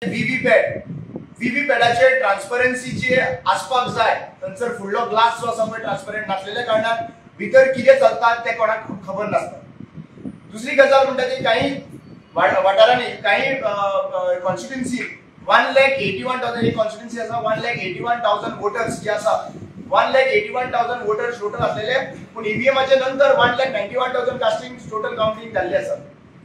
VVPAT व्हीव्हीपॅटाचे transparency जी आसपाक जाय, थंयसर फुडलो ग्लास जो आसा पळय ट्रान्सपरंट नासलेल्या कारणान भितर कितें चलता तें कोणाक खबर नासता. दुसरी गजाल म्हणटा ती काही वाठारांनी काही कॉन्स्टिट्युन्सी 1,81,000 ही कॉन्स्टिट्युन्सी आसा, 1,81,000 वोटर्स जे आसा, 1,81,000 वोटर्स टोटल आसलेले, पूण ईव्हीएमाच्या नंतर 1,91,000 कास्टिंग टोटल काउंटिंग जाल्ले आसा.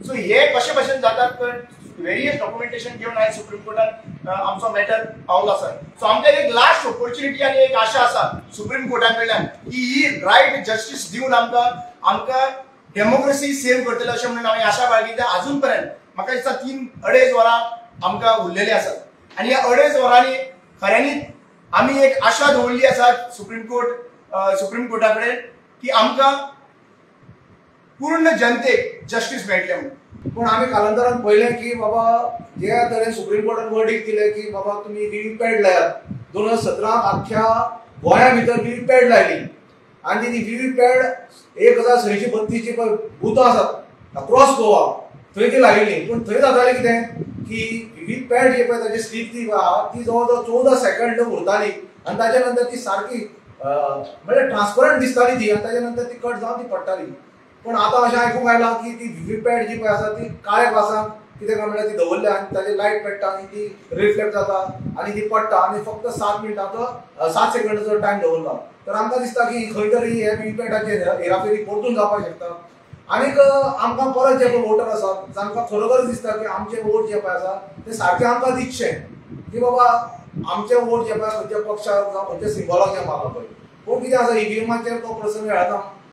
सो हे कशे भशेन जातात तर वेरियस डॉक्युमेंटेशन घेवन आयज सुप्रीम कोर्टान आमचो मॅटर पावलो आसा. सो आमकां एक लास्ट ऑपॉर्च्युनिटी आनी एक आशा आसा सुप्रीम कोर्टा कडल्यान की ही रायट जस्टीस दिवन आमकां आमकां डेमोक्रेसी सेव्ह करतले अशें म्हणून आमी आशा बाळगिता. अजून पर्यंत म्हाका दिसता 3-2.5 वरां आमकां उरलेली आसात आनी ह्या 2.5 वरांनी खऱ्यांनीच आमी एक आशा दवरली आसा सुप्रीम कोर्टा कडेन की आमकां पूर्ण जनतेक जस्टीस मेळटलें म्हणून. पूण आमी कालांतरान पळयलें की बाबा जे तरेन सुप्रीम कोर्टान वर्डीक दिलें की बाबा तुमी व्हीव्हीपॅट लायात, 2017 आख्ख्या गोंया भितर व्हीव्हीपॅट लायली आनी ती व्हीव्हीपॅट 1632 जी पळय बुथां आसात अक्रॉस गोवा थंय ती लायिल्ली. पूण थंय जातालें कितें की व्हीव्हीपॅट जी पळय ताजी स्लीप ती आहा ती जवळ जवळ 14 सेकंड उरताली आनी ताच्या नंतर ती सारकी म्हणजे ट्रान्सपरंट दिसताली ती आनी ताच्या नंतर ती कट जावन ती पडटाली. पूण आतां अशें आयकूंक आयलां की ती व्हीव्हीपॅट जी पळय आसा ती काळ्या ग्लासांत कितें काय म्हणल्यार ती दवरल्या आनी ताजे लायट पेट्टा आनी ती रिफ्लेक्ट जाता आनी ती पडटा आनी फक्त 7 मिनटांचो 7 सेकंडाचो टायम दवरला. तर आमकां दिसता की खंय तरी हे व्हीव्हीपॅटाचेर हेराफेरी परतून जावपाक शकता. आनीक आमकां परत जे पळय वोटर आसा जांकां खरोखरच दिसता की आमचे वोट जे पळय आसा ते सारके आमकां दिसचे की बाबा आमचे वोट जे पळय खंयच्या पक्षाक जावं खंयच्या सिंबॉलाक जे मारला पळय. पूण कितें आसा ईव्हीएमाचेर तो प्रसंग येता.